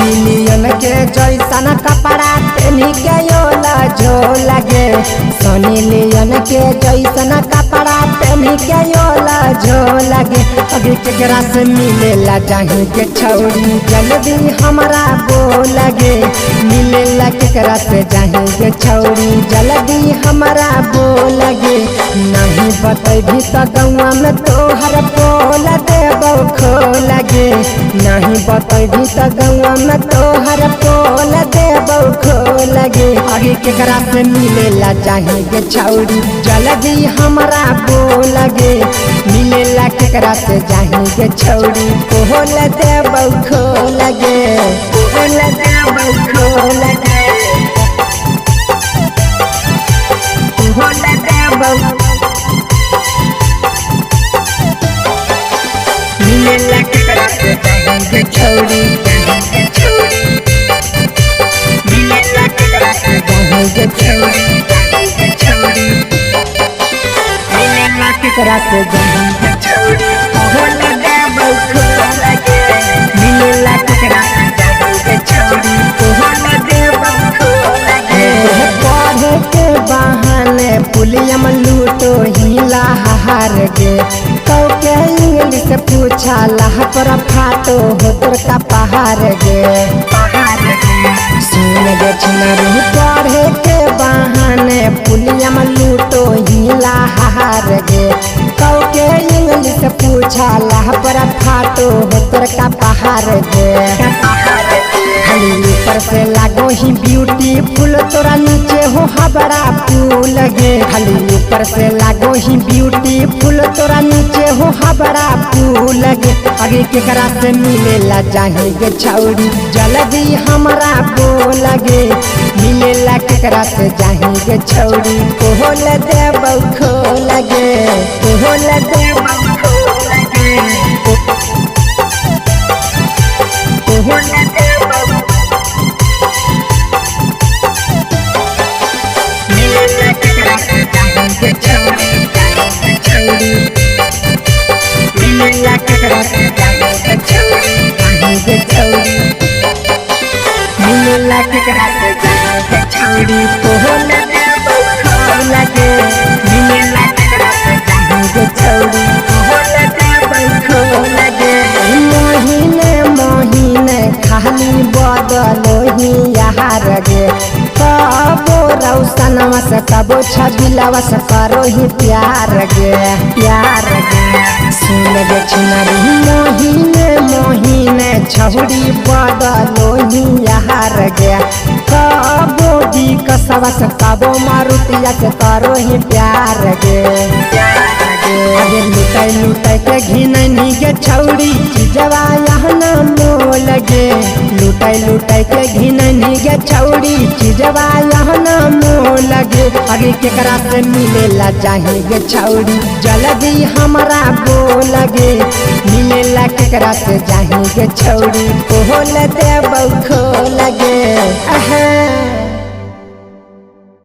Sunny Leone के जैसन कपड़ा पेनी के योला झोल गे। सनी लियोन के जैसन कपड़ा पेनी के योला झोल गे। अगे केकरा से मिलेला जाही के छौरी जल्दी हमरा बोल गे। मिलेला केकरा से जाही के छौरी जल्दी हमरा बोल गे। नहीं बतैभी त गौआ में तोहर पोल देबौ खोल गे। नहीं बतैभी त गौआ में तोहर पोल देबौ खोल गे। आगे केकरा से मिलेला जाही गे छौरी जल्दी हमरा बोल गे। मिलेला केकरा से जाही गे छौरी पोल देबौ खोल गे। पोल देबौ खोल गे। पोल देबौ मिलेला केकरा से जाही गे छौरी मिलेला केकरा से जाही गे छौरी मिलेला केकरा से जाही गे छौरी पोल देबौ खोल गे। मिलेला केकरा से जाही गे छौरी पोल देबौ खोल गे। पढ़े के बहाने पुलिया में लूटो हिला हार गे। कौ के इंग्लिश पूछा लाह पर फाटो हो तोर का पहाड़ गे। सुन गे छिनरी पढ़े के बहाने पुलिया में लूटो हिला हार गे। कौ के इंग्लिश पूछा लाह पर फाटो हो तोर का पहाड़ गे। खाली ऊपर से लागो ही ब्यूटीफुल तोरा नीचे हो हबड़ा फूल गे। खाली ऊपर से लागो ही ब्यूटीफुल तोरा नीचे हो हबड़ा फूल गे। आगे केकरा से मिलेला जाही गे छौरी जल्दी हमरा बोल गे। मिलेला केकरा से जाही गे छौरी पोल देबौ खोल गे। पोल देबौ खोल गे। पोल देबौ मिलेला केकरा से जाही गे छौरी मिलेला केकरा से जाही गे छौरी जाही गे छौरी मिलेला केकरा से जाही गे छौरी पोल देबौ खोल गे। मिलेला केकरा से जाही गे छौरी पोल देबौ खोल गे। महीने महीने खाली बदलो ही यार गे। कबो रौसनवा से कबो छबिलवा से करो ही प्यार गे। प्यार गे सुन गे छिनरी महीने महीने छौरी बदलो ही यार गे। कबो बिकसवा से कबो मारुतिया से करो ही प्यार गे। अरे लुटाई लुटाई के घिनैनी गे छौरी चीजवा यहाँ न मोल गे। लुटाई लुटाई के घिनैनी गे छौरी चीजवा यहाँ न मोल गे। आगे केकरा से मिलेला जाही गे छौरी जल्दी हमरा बोल गे। मिलेला केकरा से जाही गे छौरी पोल देबौ खोल गे। अहे।